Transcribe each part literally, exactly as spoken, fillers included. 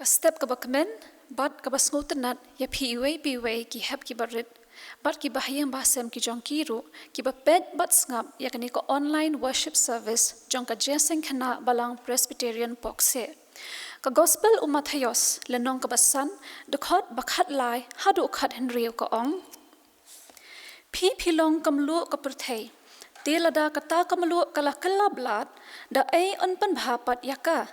step kaba kmen bad kaba sngewtynnat ïa phi iwei pa iwei ki hep ki barit bad ki bahaïing bahasem ki jong ki ruh kiba peit bad sngap ïa kane ka online worship service jong ka Jingïaseng Khynnah Balang Presbyterian Pokse. Ka Gospel u Mathaios, lynnong kaba san, dkhot ba khatlai haduh khathynriew ka ong: Phi phi long ka mluh ka pyrthei. Te lada kata ka mluh ka la kylla blad, da ei yn pynbha pat ïa ka?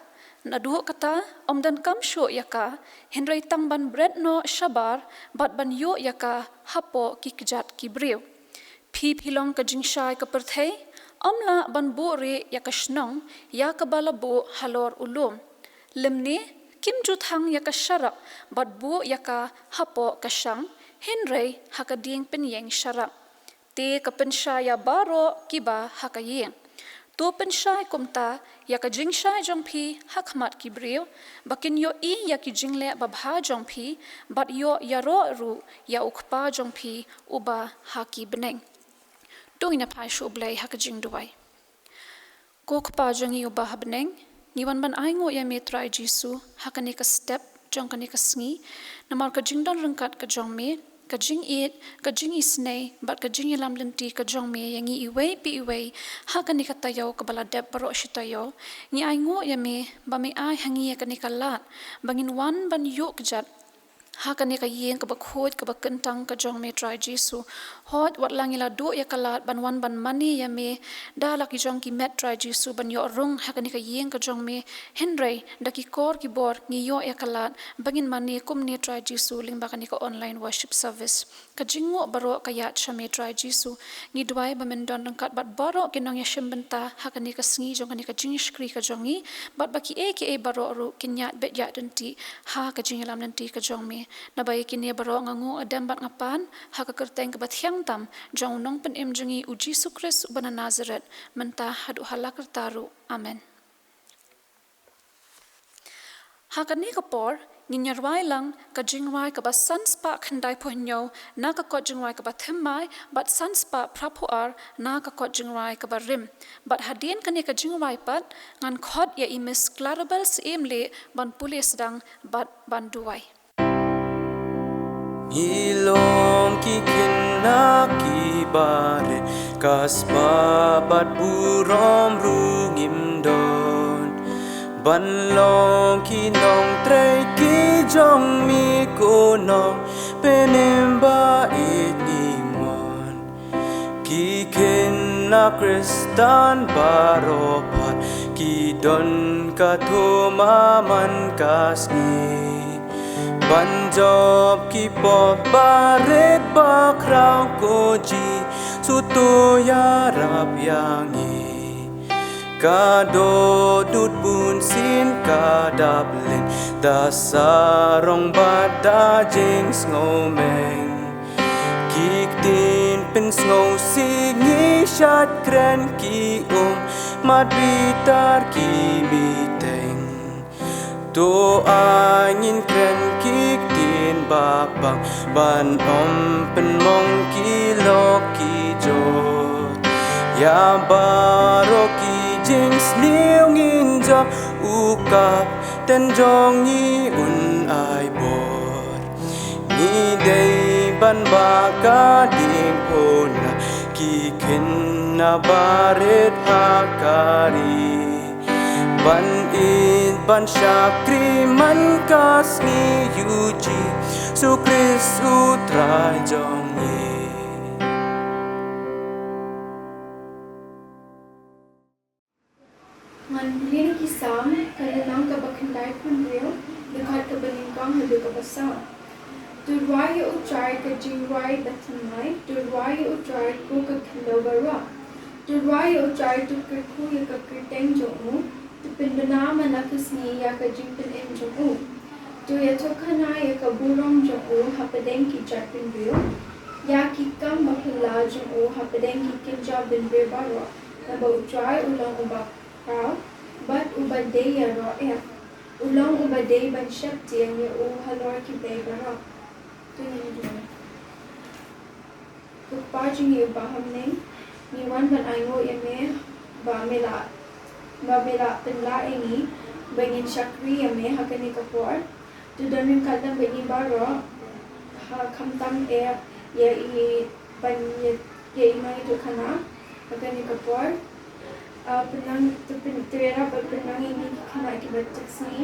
Naduh kata, ym donkam shuh ïa ka, hynrei tang ban bret noh shabar bad ban ïuh ïa ka hapoh ki kjat ki briew. Phi phi long ka jingshai ka pyrthei. Ym lah ban buhrieh ïa ka shnong ïa kaba la buh halor u lum. Lymne, kim ju thang ïa ka sharak bad buh ïa ka hapoh ka shang, hynrei ha ka dieng pynïeng sharak. Te ka pynshai ïa baroh kiba ha ka ïing. To pynshai kumta ïa ka jingshai jong phi ha khmat ki briew, ba kin ïohi ïa ki jingleh babha jong phi bad ïoh ïaroh ruh ïa u Kpa jong phi uba ha ki bneng. To ngin ïa phai sha U Blei ha ka jingduwai. Ko Kpa jong ngi uba ha bneng, ngi wan ban ainguh ïa me Trai Jisu ha kane ka step jong kane ka sngi, namar ka jingdon ryngkat ka jong me, ka jingïeit, ka jingisynei bad ka jingïalam lynti ka jong me ïa ngi iwei pa iwei ha kane ka taïew kaba la dep baroh shi taïew. Ngi ainguh ïa me ba me ai ha ngi ïa kane ka lad ba ngin wan ban ïuh kjat ha kane ka ïing kaba khuid kaba kyntang ka jong me Trai Jisu. Hooid, wat la ngi la duh ïa ka lad ban wan ban mane ïa me da la ki jong ki met Trai Jisu ban ïoh rung ha kane ka ïing ka jong me, hynrei da ki kor ki bor ngi ïoh ïa ka lad ba ngin mane kumne Trai Jisu lyngba kane ka online worship service. Ka jingnguh baroh ka ïaid sha me Trai Jisu. Ngi duwai ba men don ryngkat bad baroh ki nongïashim bynta ha kane ka sngi jong kane ka jingshakri ka jong ngi, bad ba kiei kiei baroh ruh kin ïaid beit ïaid ryntih ha ka jingïalam lynti ka jong me. Naba ïa kine baroh nga nguh, nga dem bad nga pan ha ka kyrteng kaba thiang tam jong u Nongpynim jong ngi U Jisu Khrist uba na Nasareth, mynta haduh hala karta ruh. Amen. Ha kane ka por, ngin ïa rwai lang ka jingrwai kaba san spah khyndai phew hynñiew na ka kot jingrwai kaba thymmai, bad san spah phra phew ar na ka kot jingrwai kaba rim. Bad hadien kane ka jingrwai pat, ngan khot ïa i Miss Clarabel Syiemlieh ban pule sdang bad ban duwai. Ngi long ki khynnah kiba rit, ka spah bad burom ruh ngim don. Ban long ki nongtrei ki jong me ko Nongpynim ba ïeit ngi mon. Ki khynnah Khristan baroh pat ki don ka thma man ka sngi. Ban jop ki pop barit bakhraw ko Jisu to ïarap ïa ngi. Ka dohnud bunsien ka dap lynti da sarong bad da jingsngewmeng. Ki ktien pynsngewsih ngi shait kren ki um, mat bitar ki meeting. To ai ngin kren ki ktien ba bang ban ym pynmong ki lok ki jor. Ïa baroh ki jingsniew ngin jop, u Kapten jong ngi un ai bor. Ngi dei ban ba ka diengphna ki khynnah barit ha ka ri. Ban ïeit ban shakri man ka sngi ïa U Jisu Khrist U Trai jong ngi. Ngan pule na ki Salm, ka lynnong kaba khyndai phew hynriew, dkhot kaba nyngkong haduh kaba saw. To rwai ïa U Trai ka jingrwai bathymmai, to rwai ïa U Trai ko ka khyndew baroh. To rwai ïa U Trai, to kyrkhu ïa ka kyrteng jong u, to pynbna man la ka sngi ïa ka jingpynim jong u. To ïathuhkhana ïa ka burom jong u hapdeng ki jaitbynriew, ïa ki kam baphylla jong u hapdeng ki kynja bynriew baroh. Naba U Trai u long uba khraw bad uba dei ïaroh eh. U long uba dei ban sheptieng ïa u halor ki blei baroh. To ngin duwai. Ko Kpa jong ngi uba ha bneng, ngi wan ban ainguh ïa me ba me la, ba me la pynlah ïa ngi ba ngin shakri ïa me ha kane ka por. To don ryngkat lem bad ngi baroh, ha, khamtam eh ïa i ban ïa, ïa i nongïathuhkhana ha kane ka por. Ah, pynnang, to pyn, to ïarap bad pynnang ïa ngi ki khynnah kiba tip sngi,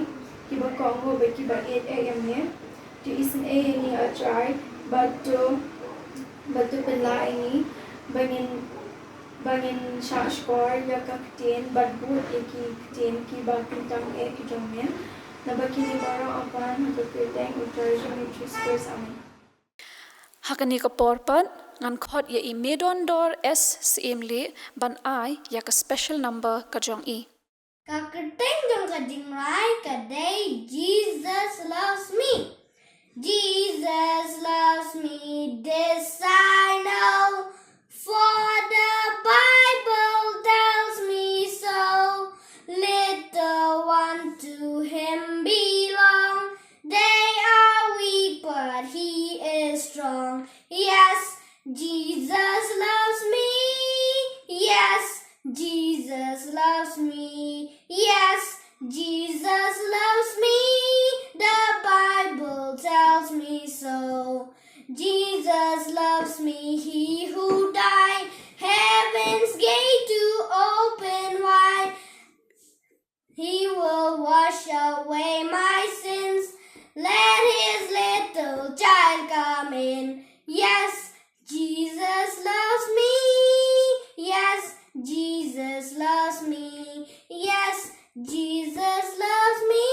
kiba kohnguh bad kiba ïeit eh ïa me. To isynei ïa ngi, ah Trai, bad to, bad to pynlah ïa ngi ba ngin, ba ngin shah shkor ïa ka ktien bad bud ïa ki ktien kiba khamtam eh ki jong me. Naba kine baroh, ah Kpa, ha ka kyrteng u Trai jong ngi Jisu Khrist. Amen. Ha kane ka por pat ngan khot ïa i Medondor S Syiemlieh ban ai ïa ka special number ka jong i. Ka kyrteng jong ka jingrwai ka dei Jesus Loves Me. Jesus loves me, this I know, for the Bible tells me so. Little one to him belong. They are weak, but he is strong. Yes, Jesus loves me. Yes, Jesus loves me. Yes, Jesus loves me. The Bible tells me so. Jesus loves me, he who died. Heaven's gate to open wide. He will wash away my sins. Let his little child come in. Yes, Jesus loves me. Yes, Jesus loves me. Yes, Jesus loves me.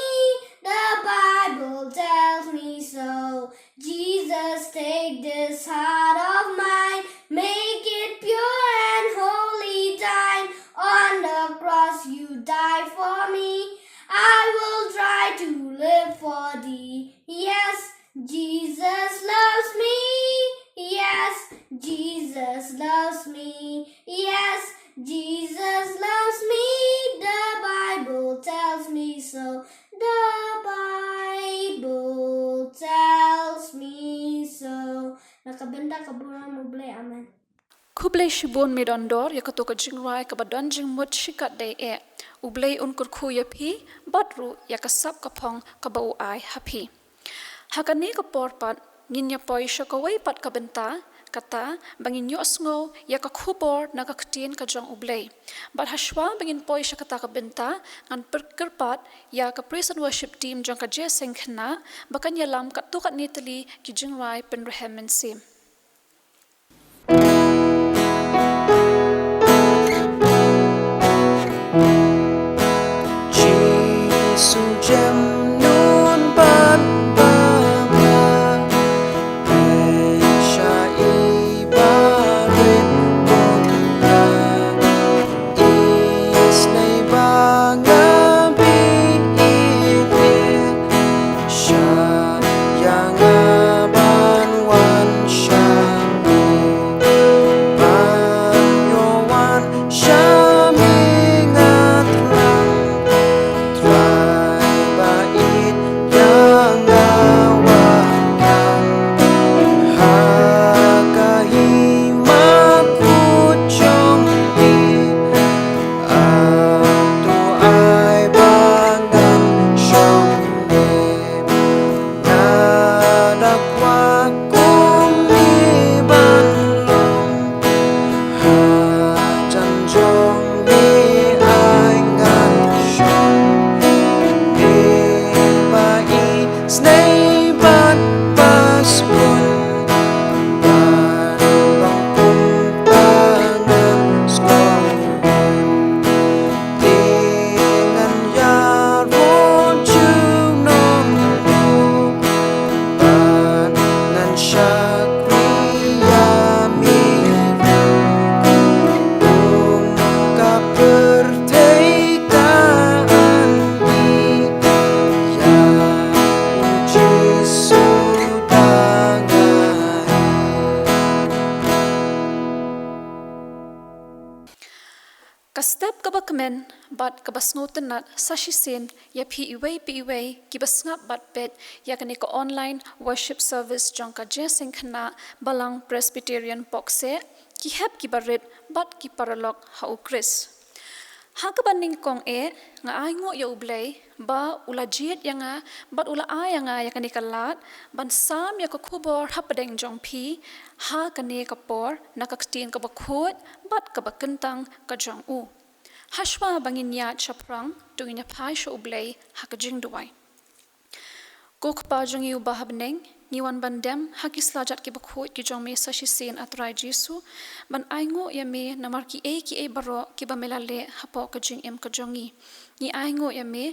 The Bible tells me so. Jesus, take this heart of mine, make it pure and holy thine. On the cross you died for me. I will try to live for thee. Yes, Jesus loves me. Yes, Jesus loves me. Yes, Jesus loves me. The Bible tells me so. The Bible tells me so. Na ka bynta ka burom U Blei. Amen. Khublei shibun Medondor ïa kato ka jingrwai kaba don jingmut shikatdei eh. U Blei un kyrkhu ïa phi bad ruh ïa ka sap ka phong kaba u ai ha phi. Ha kane ka por pat ngin ïa poi sha kawei pat ka bynta, kata ba ngin ïohsngew ïa ka khubor na ka ktien ka jong U Blei. Bad hashwa ba ngin poi sha kata ka bynta, ngan pyr-, kyrpad ïa ka praise and worship team jong ka Jingïaseng Khynnah ba kan ïalam katto katne tylli ki jingrwai pynrhem mynsiem. Jisu jem nun bad ba nga, heh sha i barit bun nga. Isynei ba nga bit ïa, shah ïa nga ban wan sha me. Ban ïoh wan sha me nga thrang, Trai ba ïeit ïa nga wat ngan. Ha ka hima kut jong phi, to ai ba ngan shong ne. Nga da kwah kum i ban long, ha jan jong me ai ngan shong. Me ba isynei bad ba sbun, ban long kumta ngan sngewbha. Te ngan ïaroh junom ruh, bad ngan shakri ïa me ruh. Kum ka pyrthei ka anti ïa u Jisu da nga hi. Ka step kaba kmen bad kaba sngewtynnat sa shisien ïa phi iwei pa iwei kiba sngap bad peit ïa kane ka online worship service jong ka Jingïaseng Khynnah Balang Presbyterian Pokse, ki hep kiba rit bad ki paralok ha U Khrist. Ha kaba nyngkong eh, nga ainguh ïa U Blei ba u la jied ïa nga bad u la ai ïa nga ïa kane ka lad ban sam ïa ka khubor hapdeng jong phi ha kane ka por na ka ktien kaba khuid bad kaba kyntang ka jong u. Hashwa ba ngin ïaid shaphrang, to ngin ïa phai sha U Blei ha ka jingduwai. Ko Kpa jong ngi uba ha bneng, ngi wan ban dem ha ki slajat kiba khuid ki jong me sa shisien, A Trai Jisu, ban ainguh ïa me namar kiei kiei baroh kiba me la leh hapoh ka jingim ka jong ngi. Ngi ainguh ïa me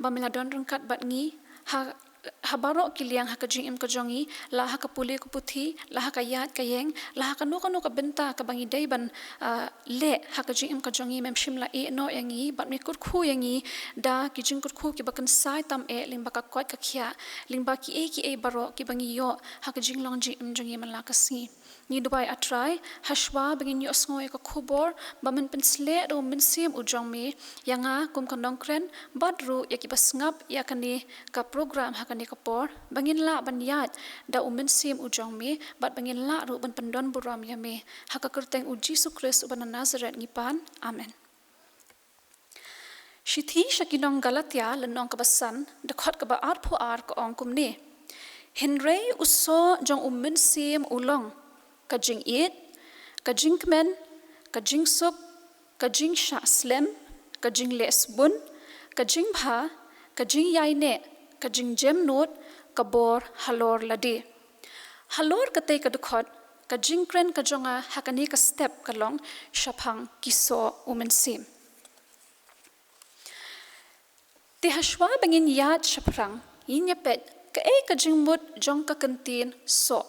ba me la don ryngkat bad ngi ha, ha baroh ki liang ha ka jingim ka jong ngi, la ha ka pule ka puthi, la ha ka ïaid ka ïeng, la ha kano kano ka bynta kaba ngi dei ban, ah, leh ha ka jingim ka jong ngi, mem shym la ïeh noh ïa ngi bad me kyrkhu ïa ngi da ki jingkyrkhu kiba kynsai tam eh lyngba ka koit ka khiah, lyngba kiei kiei baroh kiba ngi ïoh ha ka jinglong jingim jong ngi man la ka sngi. Ngi duwai, A Trai, hashwa ba ngin ïohsngew ïa ka khubor ba men pynsleh da U Mynsiem u jong me ïa nga kum ka nongkren bad ruh ïa kiba sngap ïa kane ka program ha kane ka por, ba ngin lah ban ïaid da U Mynsiem u jong me bad ba ngin lah ruh ban pyndon burom ïa me. Ha ka kyrteng U Jisu Khrist uba na Nazareth ngi pan. Amen. Shithi sha ki nong Galatia, lynnong kaba san, dkhot kaba arphew ar, ka ong kumne: Hynrei u soh jong U Mynsiem u long ka jingïeit, ka jingkmen, ka jingsuk, ka jingshah slem, ka jingleh sbun, ka jingbha, ka jingïaineh, ka jingjemnud, ka bor halor lade. Halor katei ka dkhot, ka jingkren ka jong nga ha kane ka step ka long shaphang ki soh U Mynsiem. Te hashwa ba ngin ïaid shaphrang, ngin ïa peit kaei ka jingmut jong ka kyntien soh.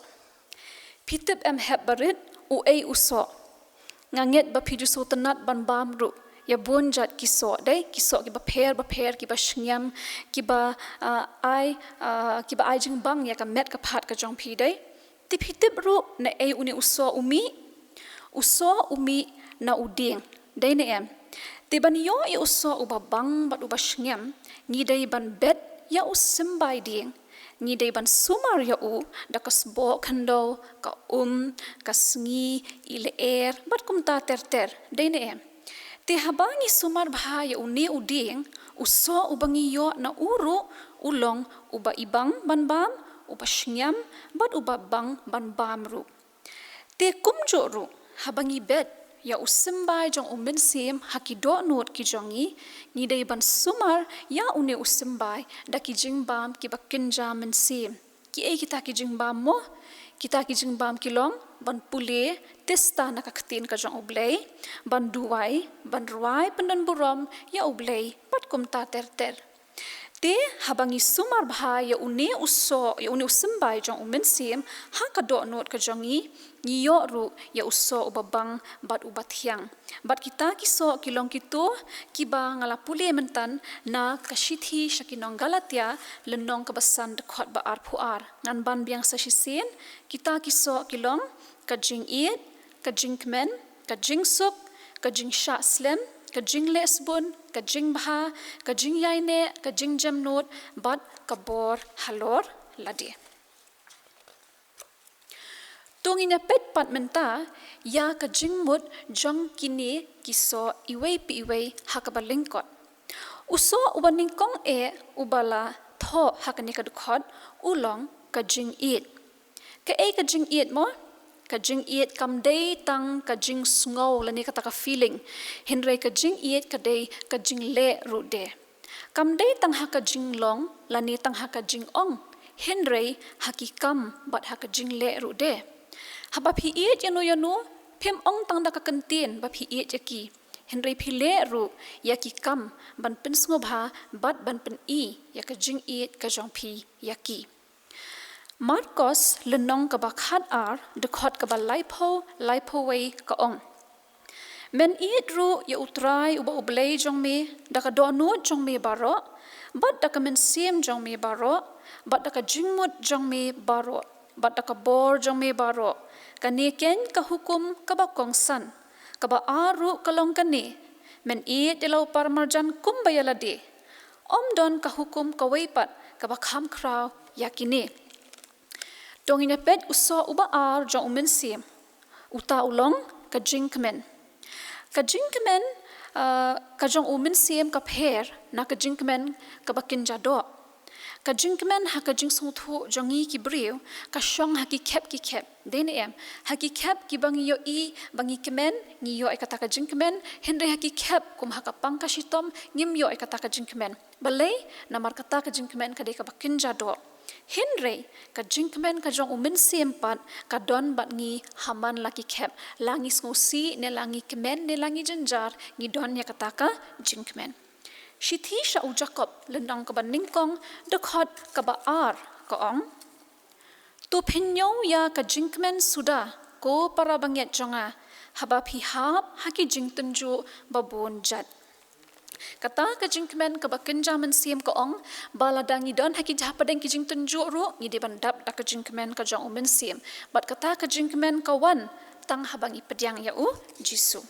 Phi tip em hep barit uei u soh? Nga ngeit ba phi ju sngewtynnat ban bam ruh ïa bun jait ki soh, dei, ki soh kiba pher bapher, kiba shngiam, kiba, ah, ai, ah, kiba ai jingbang ïa ka met ka phad ka jong phi, dei. Te phi tip ruh naei une u soh u mih? U soh u mih na u dieng, dei ne em? Te ban ïoh ïa u soh uba bang bad uba shngiam, ngi dei ban bet ïa u symbai dieng. Ngi dei ban sumar ïa u da ka sboh khyndew, ka um, ka sngi, i lyer bad kumta ter ter, dei ne em? Te haba ngi sumar bha ïa une u dieng, u soh uba ngi ïoh na u ruh u long uba ibang ban bam, uba shngiam bad uba bang ban bam ruh. Te kumjuh ruh, haba ngi bet ïa u symbai jong U Mynsiem ha ki dohnud ki jong ngi, ngi dei ban sumar ïa une u symbai da ki jingbam kiba kynja mynsiem. Kiei kita ki jingbam mo? Kita ki jingbam ki long ban pule tista na ka ktien ka jong U Blei, ban duwai, ban rwai pyndon burom ïa U Blei bad kumta ter ter. Te haba ngi sumar bha ïa une u soh, ïa une u symbai jong U Mynsiem ha ka dohnud ka jong ngi, ngi ïoh ruh ïa u soh uba bang bad uba thiang. Bad kita ki soh ki long kito kiba nga la pule mynta na ka shithi sha ki nong Galatia, lynnong kaba san, dkhot ba arphew ar. Ngan ban biang sa shisien. Kita ki soh ki long ka jingïeit, ka jingkmen, ka jingsuk, ka jingshah slem, ka jingleh sbun, ka jingbha, ka jingïaineh, ka jingjemnud bad ka bor halor lade. To ngin ïa peit pat mynta ïa ka jingmut jong kine ki soh iwei pa iwei ha kaba lyngkot. U soh uba nyngkong eh uba la thoh ha kane ka dkhot u long ka jingïeit. Kaei ka jingïeit mo? Ka jingïeit kam dei tang ka jingsngew lane kata ka feeling, hynrei ka jingïeit ka dei ka jingleh ruh de. Kam dei tang ha ka jinglong lane tang ha ka jingong, hynrei ha ki kam bad ha ka jingleh ruh de. Haba phi ïeit ïano ïano, phim ong tang da ka kyntien ba phi ïeit ïa ki, hynrei phi leh ruh ïa ki kam ban pynsngewbha bad ban pyni ïa ka jingïeit ka jong phi ïa ki. Markos lynnong kaba khat ar, dkhot kaba laiphew, laiphew wei, ka ong: Men ïeit ruh ïa U Trai uba U Blei jong me da ka dohnud jong me baroh, bad da ka mynsiem jong me baroh, bad da ka jingmut jong me baroh, bad da ka bor jong me baroh. Kane keiñ ka hukum kaba kongsan. Kaba ar ruh ka long kane: Men ïeit ïa la u paramarjan kumba ïa lade. Ym don ka hukum kawei pat kaba kham khraw ïa kine. To ngin ïa peit u soh uba ar jong U Mynsiem. Uta u long ka jingkmen. Ka jingkmen Ah, ka jong u Mynsiem ka pher na ka jingkmen kaba kynja doh. Ka jingkmen ha ka jingsngewthuh jong ngi ki briew ka shong ha ki khep ki khep. Dei ne em? Ha ki khep kiba ngi ïohi ba ngi kmen, ngi ïoh ïa kata ka jingkmen, hynrei ha ki khep kum ha ka pang ka shitom ngim ïoh ïa kata ka jingkmen. Balei? Namar kata ka jingkmen ka dei kaba kynja doh. Hynrei ka jingkmen ka jong u Mynsiem pat ka don bad ngi ha man la ki khep. La ngi sngewsih ne la ngi kmen ne la ngi jynjar, ngi don ïa kata ka jingkmen. Shithi sha u Jakob lynnong kaba nyngkong, dkhot kaba ar ka ong: To pynïoh ïa ka jingkmen suda, ko para bangeit jong nga, haba phi hap ha ki jingtynjuh ba bun jait. Kata ka jingkmen kaba kynja mynsiem ka ong ba lada ngi don ha ki, hapdeng ki jingtynjuh ruh, ngi dei ban dap da ka jingkmen ka jong u Mynsiem. Bad kata ka jingkmen ka wan tang haba ngi pdiang ïa u Jisu.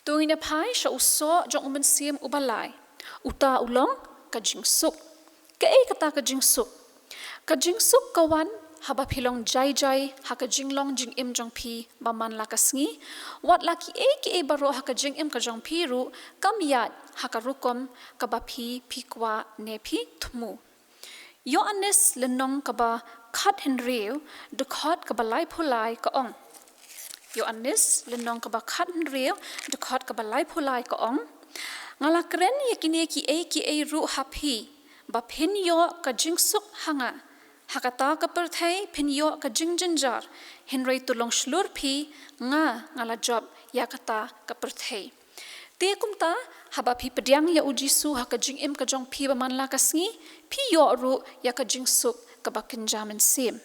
To ngin ïa phai sha u soh jong u Mynsiem uba lai. Uta u long ka jingsuk. Kaei kata ka jingsuk? Ka jingsuk ka wan haba phi long jai jai ha ka jinglong jingim jong phi ba man la ka sngi. Wat la kiei kiei baroh ha ka jingim ka jong phi ruh kam ïaid ha ka rukom kaba phi, phi kwah ne phi thmu. Ïoannis lynnong kaba khathynriew, dkhot kaba laiphew lai ka ong. Ïoannis lynnong kaba khathynriew, dkhot kaba laiphew lai ka ong: Nga la kren ïa kine kiei kiei ruh ha phi, ba phin ïoh ka jingsuk ha nga. Ha kata ka pyrthei phin ïoh ka jingjynjar, hynrei to long shlur phi, nga, nga la jop ïa kata ka pyrthei. Te kumta, haba phi pdiang ïa u Jisu ha ka jingim ka jong phi ba man la ka sngi, phi ïoh ruh ïa ka jingsuk kaba kynja mynsiem.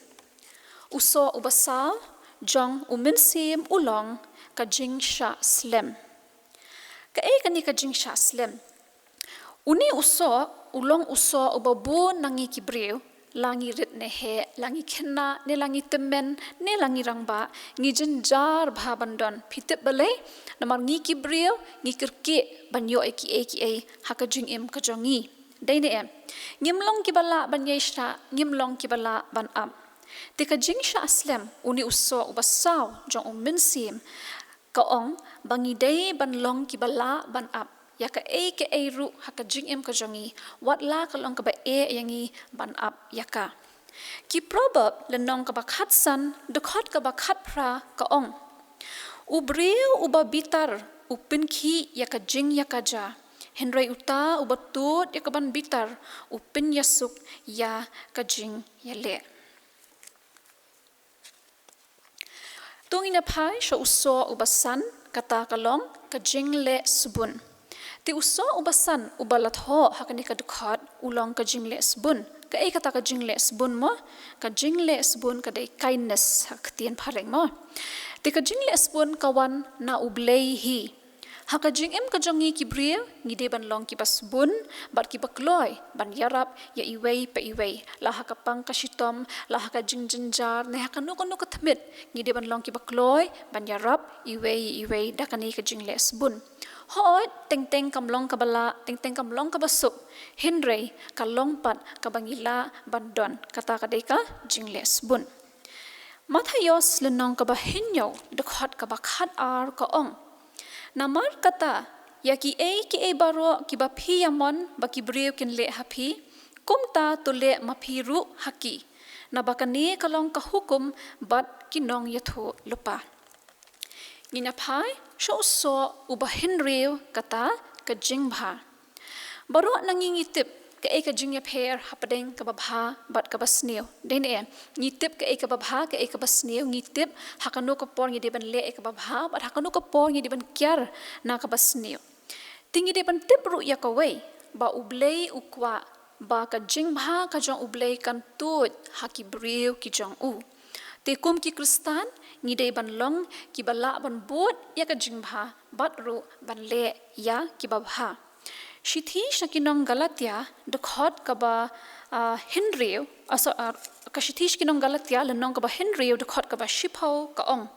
U soh uba saw jong u Mynsiem u long ka jingshah slem. Kaei kane ka jingshah slem? Une u soh u long u soh uba bun na ngi ki briew, la ngi rit ne heh, la ngi khynnah ne la ngi tymmen ne la ngi rangbah, ngi jynjar bha ban don. Phi tip balei? Namar ngi ki briew ngi kyrkieh ban ïoh ïa kiei kiei ha ka jingim ka jong ngi. Dei ne em? Ngim long kiba lah ban ïaishah, ngim long kiba lah ban ap. Te ka jingshah slem, une u soh uba saw jong u Mynsiem, ka ong ba ngi dei ban long kiba lah ban ap ïa kaei kaei ruh ha ka jingim ka jong ngi, wat la ka long kaba eh ïa ngi ban ap ïa ka. Ki Proverb lynnong kaba khatsan, dkhot kaba khatphra ka ong: U briew uba bitar u pynkhih ïa ka jingïakajia, hynrei uta uba tud ïa ka ban bitar u pynïasuk ïa ka jingïaleh. To ngin ïa phai sha u soh uba san, kata ka long ka jingleh sbun. Te u soh uba san uba la thoh ha kane ka dkhot u long ka jingleh sbun. Kaei kata ka jingleh sbun mo? Ka jingleh sbun ka dei kindness ha ka ktien phareng mo. Te ka jingleh sbun ka wan na U Blei hi. Ha ka jingim ka jong ngi ki briew, ngi dei ban long kiba sbun bad kiba kloi ban ïarap ïa iwei pa iwei, la ha ka pang ka shitom, la ha ka jingjynjar ne ha kano kano ka tmier, ngi dei ban long kiba kloi ban ïarap iwei iwei da kane ka jingleh sbun. Hooid, teng teng kam long kaba lah, teng teng kam long kaba suk, hynrei ka long pat kaba ngi lah ban don, kata ka dei ka jingleh sbun. Mathaios lynnong kaba hynñiew, dkhot kaba khatar ka ong: Namar kata, ïa kiei kiei baroh kiba phi ïa mon ba ki briew kin leh ha phi, kumta to leh ma phi ruh ha ki. Naba kane ka long ka hukum bad ki nongïathuhlypa. Ngin ïa phai sha u soh uba hynriew, kata ka jingbha. Baroh na ngi ngi tip kaei ka jingïapher hapdeng kaba bha bad kaba sniew. Dei ne em? Ngi tip kaei kaba bha, kaei kaba sniew, ngi tip ha kano ka por ngi dei ban leh ïa kaba bha bad ha kano ka por ngi dei ban kiar na kaba sniew. Te ngi dei ban tip ruh ïa kawei, ba U Blei u kwah ba ka jingbha ka jong U Blei kan tuid ha ki briew ki jong u. Te kum ki Khristan, ngi dei ban long kiba lah ban bud ïa ka jingbha bad ruh ban leh ïa kiba bha. Shithi sha ki nong Galatia, dkhot kaba, ah, hynriew, ah, so-, ah, ka shithi sha ki nong Galatia, lynnong kaba hynriew, dkhot kaba shiphew ka ong: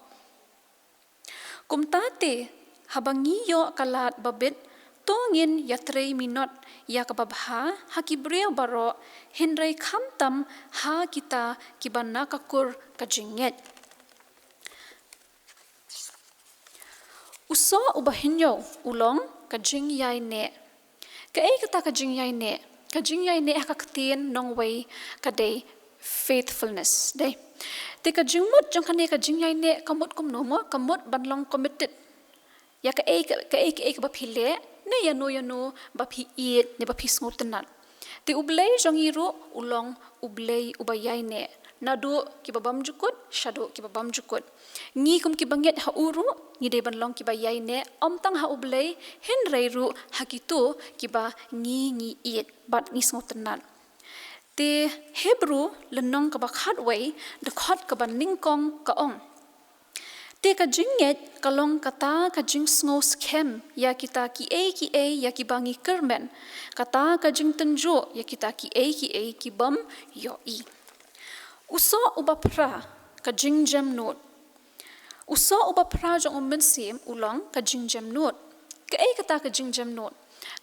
Kumta te, haba ngi ïoh ka lad ba bit, to ngin ïatrei minot ïa kaba bha ha ki briew baroh, hynrei khamtam ha kita kiba na ka kur ka jingngeit. U soh uba hynñiew u long ka jingïaineh. Kaei kata ka jingïaineh? Ka jingïaineh ha ka ktien nongwei ka dei faithfulness, dei. Te ka jingmut jong kane ka jingïaineh ka mut kumno mo? Ka mut ban long committed ïa kaei ka, kaei kaei kaba phi leh, ne ïano ïano ba phi ïeit ne ba phi sngewtynnat. Te U Blei jong ngi ruh u long U Blei uba ïaineh, naduh kiba bymjukut shaduh kiba bymjukut. Ngi kum kiba ngeit ha u ruh ngi dei ban long kiba ïaineh, ym tang ha U Blei hynrei ruh ha kito kiba ngi, ngi ïeit bad ngi sngewtynnat. Te Hebru lynnong kaba khatwei, dkhot kaba nyngkong ka ong: Te ka jingngeit ka long kata ka jingsngew skhem ïa kita kiei kiei ïa kiba ngi kyrmen, kata ka jingtynjuh ïa kita kiei kiei ki bym ïohi. U soh uba phra, ka jingjemnud. U soh uba phra jong U Mynsiem u long ka jingjemnud. Kaei kata ka jingjemnud?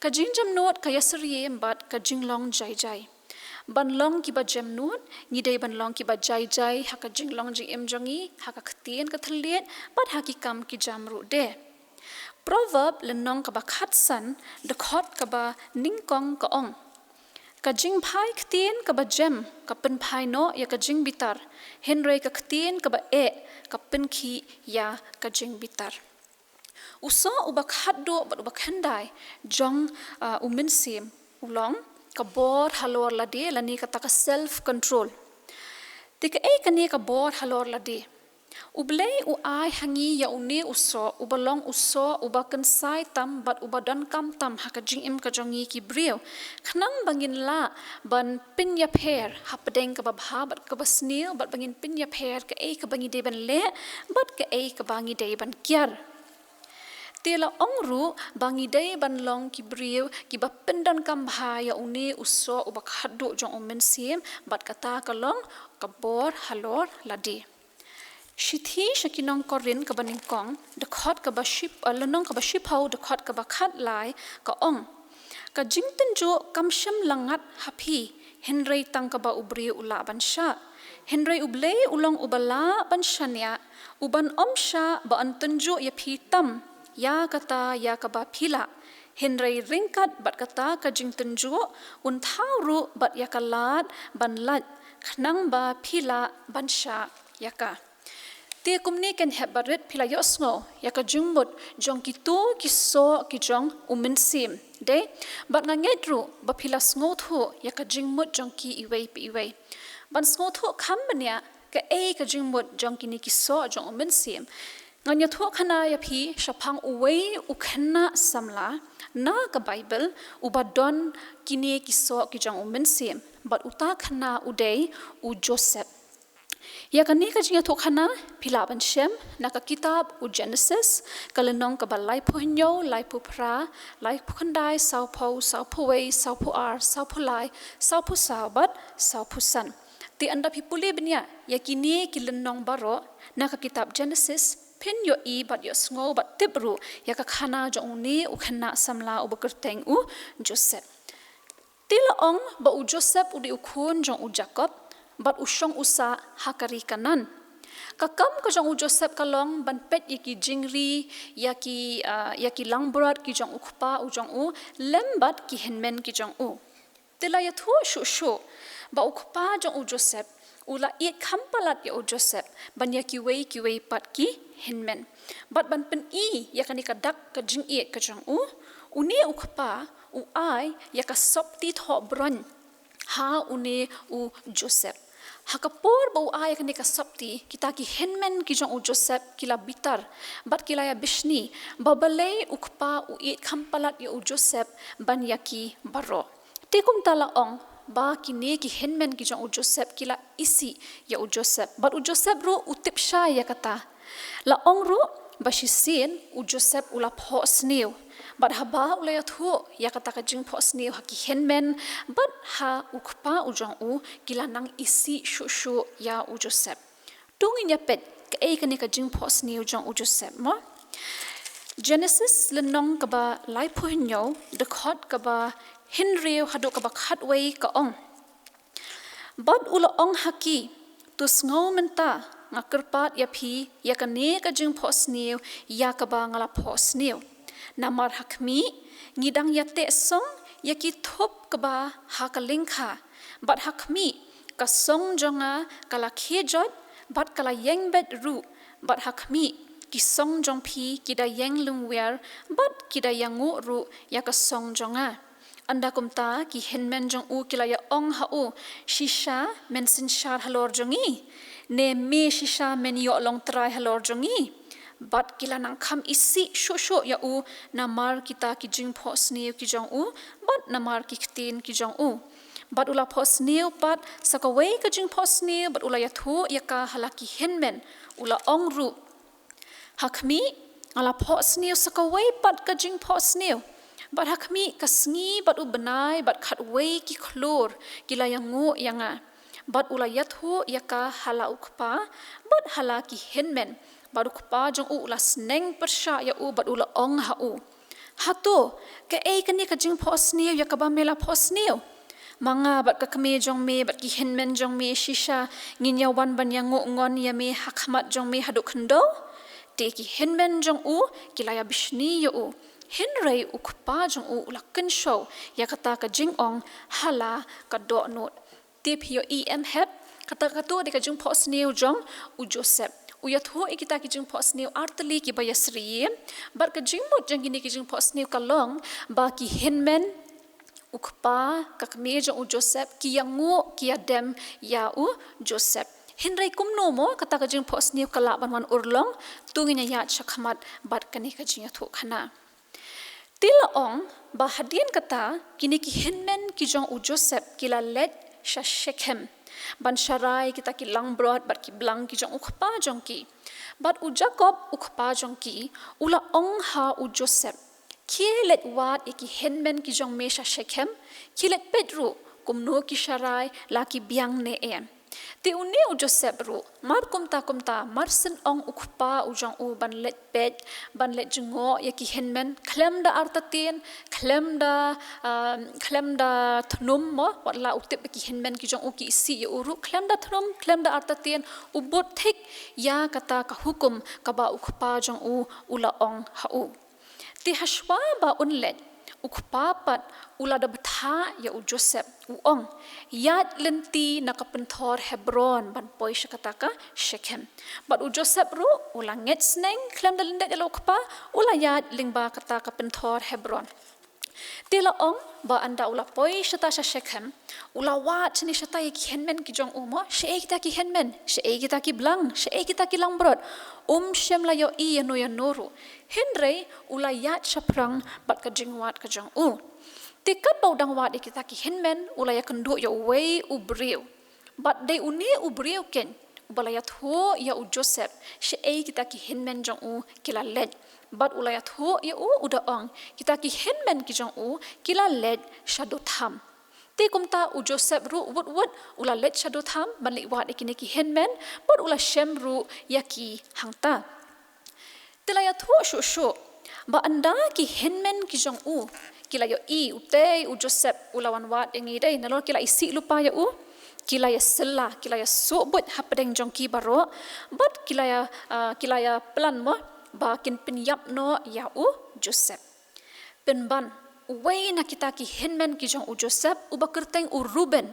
Ka jingjemnud ka ïasyriem bad ka jinglong jai jai. Ban long kiba jemnud, ngi dei ban long kiba jai jai ha ka jinglong jingim jong ngi, ha ka ktien ka thylliej bad ha ki kam ki jam ruh de. Proverb lynnong kaba khatsan, dkhot kaba nyngkong ka ong: Ka jingphai ktien kaba jem ka pynphai noh ïa ka jingbitar, hynrei ka ktien kaba eh ka pynkhih ïa ka jingbitar. U soh uba khatduh bad uba khyndai jong, ah, U Mynsiem u long ka bor halor lade, lane kata ka self control. Te kaei kane ka bor halor lade? U Blei u ai ha ngi ïa une u soh uba long u soh uba kynsai tam bad uba donkam tam ha ka jingim ka jong ngi ki briew, khnang ba ngin lah ban pynïapher hapdeng kaba bha bad kaba sniew, bad ba ngin pynïapher kaei kaba ngi dei ban leh bad kaei kaba ngi dei ban kiar. Te la ong ruh ba ngi dei ban long ki briew kiba pyndonkam bha ïa une u soh uba khatduh jong U Mynsiem, bad kata ka long ka bor halor lade. Shithi sha ki nong Korinth kaba nyngkong, dkhot kaba ship, eh, lynnong kaba shiphew, dkhot kaba khatlai ka ong: Ka jingtynjuh kam shym la ngat ha phi, hynrei tang kaba u briew u lah ban shah. Hynrei U Blei u long uba lah ban shaniah, u ban ym shah ba yn tynjuh ïa phi tam ïa kata ïa kaba phi lah, hynrei ryngkat bad kata ka jingtynjuh un thaw ruh bad ïa ka lad ban lait, khnang ba phi lah ban shah ïa ka. Te kumne, kynhep barit, phi la ïohsngew ïa ka jingmut jong kito ki soh ki jong U Mynsiem, dei? Bad nga ngeit ruh ba phi la sngewthuh ïa ka jingmut jong ki iwei pa iwei. Ban sngewthuh kham bniah kaei ka jingmut jong kine ki soh jong U Mynsiem, ngan ïathuh khana ïa phi shaphang uwei u khynnah samla na ka Baibl uba don kine ki soh ki jong U Mynsiem, bad uta khynnah u dei u Joseph. Ïa kane ka jingïathuh khana phi lah ban shem na ka kitab u Genesis, ka lynnong kaba laiphew hynñiew, laiphew phra, laiphew khyndai, sawphew, sawphew wei, sawphew ar, sawphew lai, sawphew saw bad sawphew san. Te ynda phi pule bniah ïa kine ki lynnong baroh na ka kitab Genesis, phin ïohi bad ïohsngew bad tip ruh ïa ka khana jong une u khynnah samla uba kyrteng u Joseph. Te la ong ba u Joseph u dei u khun jong u Jakob, bad u shong u sah ha ka ri Kanaan. Ka kam ka jong u Joseph ka long ban peit ïa ki jingri, ïa ki, ah, ïa ki langbrot ki jong u kpa u jong u, lem bad ki hynmen ki jong u. Te la ïathuh shuh shuh ba u kpa jong u Joseph u la ïeit kham palat ïa u Joseph ban ïa kiwei kiwei pat ki hynmen. Bad ban pyni ïa kane ka dak ka jingïeit ka jong u, une u kpa u ai ïa ka sopti thoh bron ha une u Joseph. Ha ka por ba u ai ïa kane ka sopti, kita ki hynmen ki jong u Joseph ki la bitar bad ki la ïa bishni ba balei u kpa u ïeit kham palat ïa u Joseph ban ïa ki baroh. Te kumta la ong ba kine ki hynmen ki jong u Joseph ki la isih ïa u Joseph, bad u Joseph ruh u tip shai ïa kata. La ong ruh ba shisien u Joseph u la phohsniew, bad haba u la ïathuh ïa kata ka jingphohsniew ha ki hynmen bad ha u kpa u jong u, ki la nang isih shuh shuh ïa u Joseph. To ngin ïa peit kaei kane ka jingphohsniew jong u Joseph mo. Genesis lynnong kaba laiphew hynñiew, dkhot kaba hynriew haduh kaba khatwei ka ong: Bad u la ong ha ki, to sngew mynta, nga kyrpad ïa phi ïa kane ka jingphohsniew ïa kaba nga la phohsniew. Namar ha khmih, ngi dang ïateh song ïa ki thup kaba ha ka lyngkha. Bad ha khmih, ka song jong nga ka la khie joit, bad ka la ïeng beit ruh, bad ha khmih, ki song jong phi ki da ïeng lungwiar, bad ki da ïanguh ruh ïa ka song jong nga. Ynda kumta, ki hynmen jong u ki la ïa ong ha u, shisha men synshar halor jong ngi? Ne me shisha men ïoh long trai halor jong ngi? Bad ki la nang kham isih shuh shuh ïa u, namar kita ki jingphohsniew ki jong u, bad namar ki ktien ki jong u. Bad u la phohsniew pat sa kawei ka jingphohsniew, bad u la ïathuh ïa ka ha la ki hynmen, u la ong ruh, ha khmih, nga la phohsniew sa kawei pat ka jingphohsniew. Bad ha khmih, ka sngi bad u bnai bad khatwei ki khlur ki la ïanguh ïa nga. Bad u la ïathuh ïa ka ha la u kpa bad ha la ki hynmen. Bad u kpa jong u u la sneng pyrshah ïa u bad u la ong ha u, hato kaei kane ka jingphohsniew ïa kaba me la phohsniew? Ma nga bad ka kmie jong me bad ki hynmen jong me shisha ngin ïa wan ban ïanguh ngon ïa me ha khmat jong me haduh khyndew? Te ki hynmen jong u ki la ïa bishni ïa u. Hynrei u kpa jong u u la kynshew ïa kata ka jingong ha la ka dohnud. Te phi ïohi em hep, kata kato dei ka jingphohsniew jong u Joseph. U ïathuh ïa kita ki jingphohsniew artylli kiba ïasyriem, bad ka jingmut jong kine ki jingphohsniew ka long ba ki hynmen, u kpa, ka kmie jong u Joseph, ki ïanguh, ki ïadem ïa u Joseph. Hynrei kumno mo kata ka jingphohsniew ka lah ban wan urlong? To ngin ïa ïaid shakhmat bad kane ka jingïathuhkhana. Te la ong ba hadien kata, kine ki hynmen ki jong u Joseph ki la leit sha Shekhem ban sharai kita ki langbrot bad ki blang ki jong u kpa jong ki. Bad u Jakob u kpa jong ki u la ong ha u Joseph, khie leit wad ïa ki hynmen ki jong me sha Shekhem, khie leit peit ruh kumno ki sharai, la ki biang ne em. Te une u Joseph ruh, mar kumta kumta, mar shen ong u kpa u jong u ban leit peit, ban leit jngoh ïa ki hynmen, khlem da artatien, khlem da, ah, khlem da thnum mo, wat la u tip ba ki hynmen ki jong u ki isih ïa u ruh, khlem da thnum, khlem da artatien, u bud thik ïa kata ka hukum kaba u kpa jong u u la ong ha u. Te hashwa ba un leit, u kpa pat u la da bthah ïa u Joseph, u ong, ïaid lynti na ka pynthor Hebron ban poi sha kata ka Shekhem. Bad u Joseph ruh u la ngeit sneng, khlem da lyndet ïa la u kpa, u la ïaid lyngba kata ka pynthor Hebron. Te la ong ba ynda u la poi shata sha Shekhem, u la wad shane shata ïa ki hynmen ki jong u mo, shaei kita ki hynmen, shaei kita ki blang, shaei kita ki langbrot. Um shym la ïohi ïano ïano ruh. Hynrei u la ïaid shaphrang bad ka jingwad ka jong u. Te katba u dang wad ïa kita ki hynmen, u la ïakynduh ïa uwei u briew. Bad dei une u briew keiñ uba la ïathuh ïa u Joseph shaei kita ki hynmen jong u ki la leit. Bad u la ïathuh ïa u, u da ong, kita ki hynmen ki jong u ki la leit sha Dotham. Te kumta u Joseph ruh wut wut u la leit sha Dotham ban leit wad ïa kine ki hynmen, bad u la shem ruh ïa ki hangta. Te la ïathuh shuh shuh ba ynda ki hynmen ki jong u ki la ïohi, utei u Joseph u la wan wad ïa ngi dei, nalor ki la isih lypa ïa u, ki la ïasylla, ki la ïasuh buit hapdeng jong ki baroh, bad ki la ïa, ah, ki la ïaplan mo ba kin pynïap noh ïa u Joseph. Pynban, uwei na kita ki hynmen ki jong u Joseph, uba kyrteng u Reuben,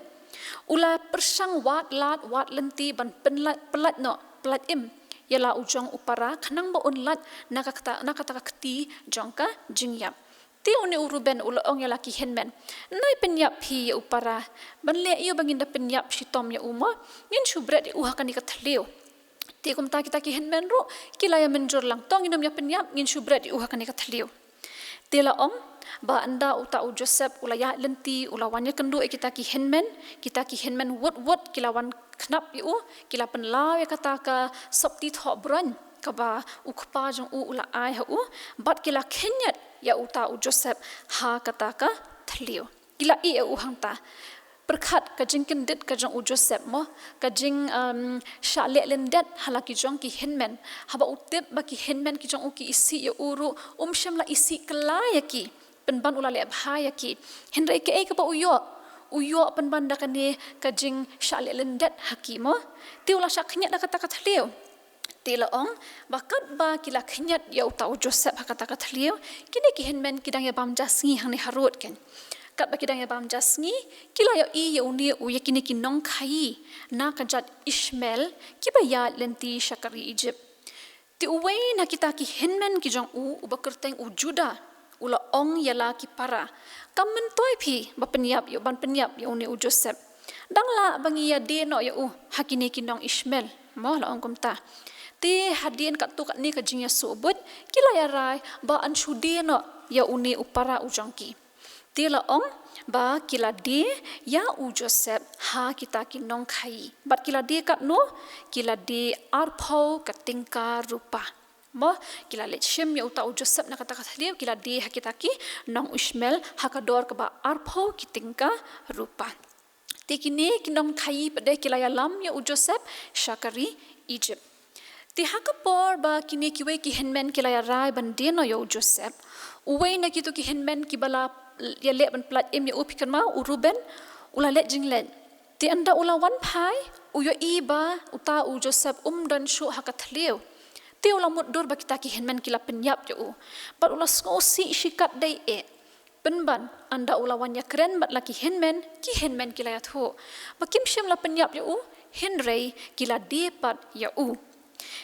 u la pyrshang wad lad wad lynti ban pynlait, pynlait noh, pynlait im ïa la u jong u para, khnang ba un lait na kata, na kata ka kti jong ka jingïap. Te une u Reuben u la ong ïa la ki hynmen, nai pynïap phi ïa u para, ban leh aïu ba ngin da pynïap shitom ïa u mo, ngin shu bret ïa u ha kane ka thliew. Te kumta kita ki hynmen ruh ki la ïa mynjur lang, to ngin ym ïa pynïap, ngin shu bret ïa u ha kane ka thliew. Te la ong ba ynda uta u Joseph u la ïaid lynti, u la wan ïakynduh ïa kita ki hynmen, kita ki hynmen wut wut ki la wan khnap ïa u, ki la pynlaw ïa kata ka sopti thoh broin kaba u kpa jong u u la ai ha u, bad ki la khynñiat ïa uta u Joseph ha kata ka thliew. Ki la ïeh ïa u hangta. Pyrkhat ka jingkyndit ka jong u Joseph mo, ka jing, um, shah leh lyndet ha la ki jong ki hynmen. Haba u tip ba ki hynmen ki jong u ki isih ïa u ruh, um shym la isih kylla ïa ki. Pynban u la leh bha ïa ki. Hynrei kaei kaba u ïoh, u ïoh pynban da kane ka jingshah leh lyndet ha ki mo. Te u la shah khynñiat da kata ka thliew. Te la ong, ba katba ki la khynñiat ïa uta u Joseph ha kata ka thliew, kine ki hynmen ki dang ïa bam ja sngi hangne harud kein. Katba ki dang ïa bam ja sngi, ki la ïohi ïa une u ïa kine ki nongkhaïi na ka jait Ishmael, kiba ïaid lynti sha ka ri Egypt. Te uwei na kita ki hynmen ki jong u, uba kyrteng u Judah, u la ong ïa la ki para, kam myntoi phi ba pynïap ïa u, ban pynïap ïa une u Joseph. Dang lah ba ngi ïa die noh ïa u ha kine ki nong Ishmael, mo, la ong kumta. Te hadien katto katne ka jingïasoh buit, ki la ïa rai ba yn shu die noh ïa une u para u jong ki. Te la ong ba ki la die ïa u Joseph ha kita ki nongkhaïi. Bad ki la die katno? Ki la die arphew ka tyngka rupa. Mo, ki la leit shim ïa uta u Joseph na kata ka thliew, ki la die ha kita ki nong Ishmael ha ka dor kaba arphew ki tyngka rupa. Te kine ki nongkhaïi pat de ki la ïalam ïa u Joseph sha ka ri Egypt. Te ha ka por ba kine kiwei ki hynmen ki la ïa rai ban die noh ïa u Joseph, uwei na kito ki hynmen kiba la ïaleh ban pyllait im ïa u, phi kynmaw, u Reuben, u la leit jingleit. Te ynda u la wan phai, u ïohi ba uta u Joseph um don shuh ha ka thliew. Te u la mutdur ba kita ki hynmen ki la pynïap ïa u. Bad u la sngewsih shikatdei eh. Pynban, ynda u la wan ïakren bad la ki hynmen, ki hynmen ki la ïathuh ba kim shym la pynïap ïa u, hynrei ki la die pat ïa u.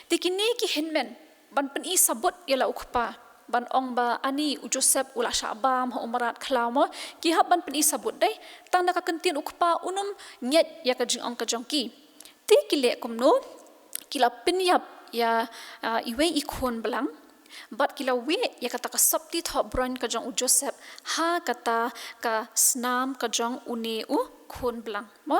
Te kine ki hynmen, ban pyni sabut ïa la u kpa, ban ong ba ani u Joseph u la shah bam ha u mrad khlaw mo, ki hap ban pyni sabut dei, tang da ka kyntien u kpa un ym ngeit ïa ka jingong ka jong ki. Te ki leh kumno? Ki la pynïap ïa, ah, iwei i khun blang, bad ki la wieh ïa kata ka sopti thoh bron ka jong u Joseph ha kata ka snam ka jong une u khun blang. Mo?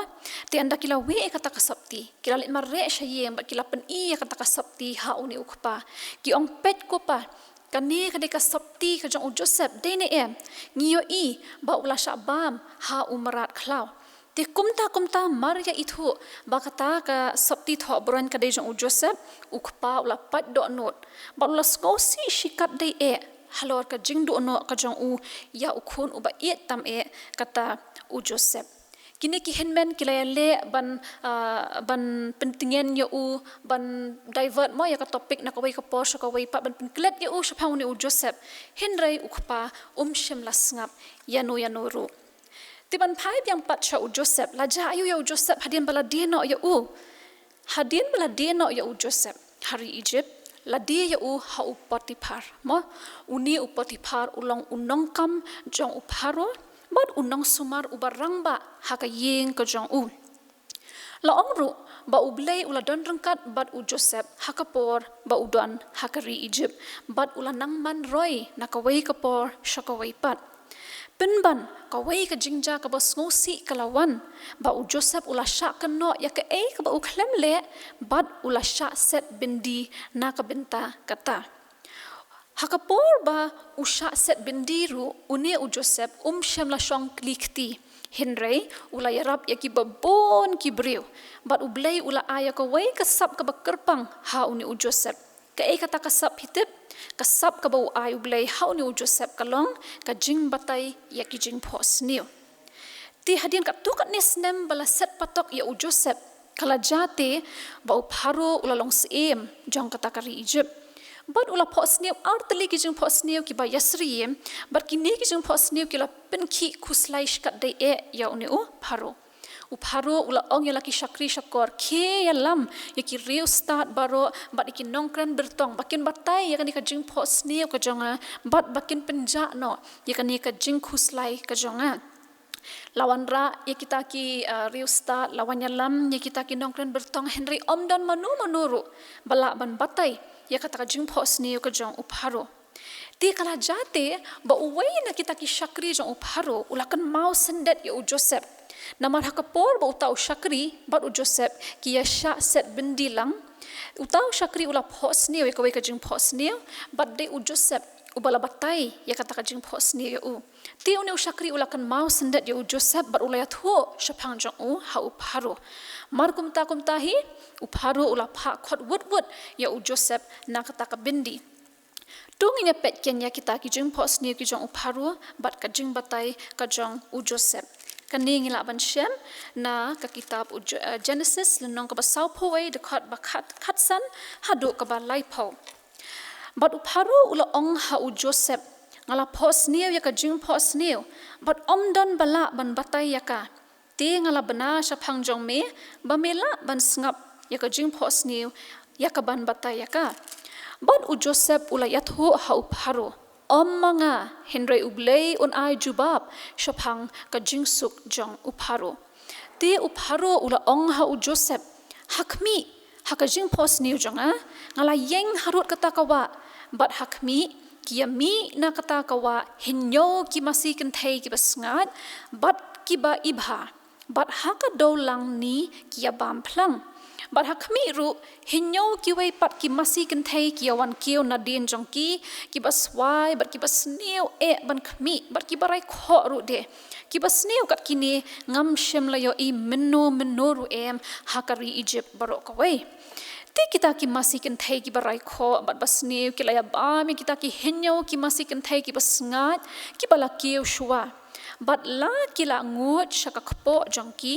Te ynda ki la wieh ïa kata ka sopti, ki la leit mareh sha ïing bad ki la pyni ïa kata ka sopti ha une u kpa. Ki ong, peit ko pa, kane ka dei ka sopti ka jong u Joseph, dei ne em? Ngi ïohi ba u la shah bam ha u mrad khlaw. Te kumta kumta mar ïa ithuh ba kata ka sopti thoh bron ka dei jong u Joseph, u kpa u la pait dohnud. Bad u la sngewsih shikatdei eh halor ka jingduh noh ka jong u ïa u khun uba ïeit tam eh, kata u Joseph. Kine ki hynmen ki la ïaleh ban, ah, ban pyntngen ïa u, ban divert mo ïa ka topic na kawei ka por sha kawei pat, ban pynklet ïa u shaphang une u Joseph. Hynrei u kpa um shym la sngap ïano ïano ruh. Te ban phai biang pat sha u Joseph, la jia aiu ïa u Joseph hadien ba la die noh ïa u? Hadien ba la die noh ïa u Joseph ha ri Egypt, la die ïa u ha u Potiphar. Mo, une u Potiphar u long u nongkam jong u Pharaoh, bad u nongsumar uba rangbah ha ka ïing ka jong u. La ong ruh ba U Blei u la don ryngkat bad u Joseph ha ka por ba u don ha ka ri Egypt, bad u la nang man roi na kawei ka por sha kawei pat. Pynban, kawei ka jingjia kaba sngewsih ka la wan, ba u Joseph u la shah kynnoh ïa kaei kaba u khlem leh, bad u la shah set byndi na ka bynta kata. Ha ka por ba u shah set byndi ruh, une u Joseph um shym la shong kli kti. Hynrei u la ïarap ïa kiba bun ki briew. Bad U Blei u la ai ïa kawei ka sap kaba kyrpang ha une u Joseph. Kaei kata ka sap, phi tip? Ka sap kaba u ai U Blei ha une u Joseph ka long ka jingbatai ïa ki jingphohsniew. Te hadien katto katne snem ba la set patok ïa u Joseph, ka la jia te ba u Pharaoh u la long syiem jong kata ka ri Egypt. Bad u la phohsniew artylli ki jingphohsniew kiba ïasyriem, bad kine ki jingphohsniew ki la pynkhih khuslai shikatdei eh ïa une u Pharaoh. U Pharaoh u la ong ïa la ki shakri shakor, khie ïalam ïa ki riewstad baroh bad ïa ki nongkren byrtong ba kin batai ïa kane ka jingphohsniew ka jong nga, bad ba kin pynjah noh ïa kane ka jingkhuslai ka jong nga. La wanrah ïa kita ki, uh, riewstad, la wan ïalam ïa kita ki nongkren byrtong, hynrei ym don mano mano ruh ba lah ban batai ïa kata ka jingphohsniew ka jong u Pharaoh. Te ka la jia te ba uwei na kita ki shakri jong u Pharaoh u la kynmaw syndet ïa u Joseph. Namar ha ka por ba uta u shakri bad u Joseph ki ïa shah set byndi lang, uta u shakri u la phohsniew ïa kawei ka jingphohsniew, bad dei u Joseph uba la batai ïa kata ka jingphohsniew ïa u. Te une u shakri u la kynmaw syndet ïa u Joseph bad u la ïathuh shaphang jong u ha u Pharaoh. Mar kumta kumta hi, u Pharaoh u la phah khot wut wut ïa u Joseph na kata ka byndi. To ngin ïa peit kein ïa kita ki jingphohsniew ki jong u Pharaoh bad ka jingbatai ka jong u Joseph. Kane ngi lah ban shem na ka kitab u Jo-, eh, Genesis, lynnong kaba sawphew wei, dkhot ba khat, khatsan haduh kaba laiphew. Bad u Pharaoh u la ong ha u Joseph, "Nga la phohsniew ïa ka jingphohsniew, bad ym don ba lah ban batai ïa ka. Te nga la bna shaphang jong me, ba me lah ban sngap ïa ka jingphohsniew, ïa kaban batai ïa ka." Bad u Joseph u la ïathuh ha u Pharaoh, "Ym ma nga, hynrei U Blei un ai jubab shaphang ka jingsuk jong u Pharaoh." Te u Pharaoh u la ong ha u Joseph, "Ha khmih, ha ka jingphohsniew jong nga, nga la ïeng harud kata ka wah, bad ha khmih, ki ïa mih na kata ka wah hynñiew ki masi kynthei kiba sngaid, bad kiba ibha, bad ha ka dewlang ni ki ïa bam phlang. Bad ha khmih ruh, hynñiew kiwei pat ki masi kynthei ki ïa wan kiew nadien jong ki, kiba swai, bad kiba sniew eh ban khmih, bad kiba raikhoh ruh de. Kiba sniew kat kine, ngam shym la ïohi mynno mynno ruh em ha ka ri Egypt baroh kawei. Te kita ki masi kynthei kiba raikhoh bad ba sniew ki la ïa bam ïa kita ki hynñiew ki masi kynthei kiba sngaid, kiba la kiew shuwa. Bad la ki la nguid sha ka kpoh jong ki,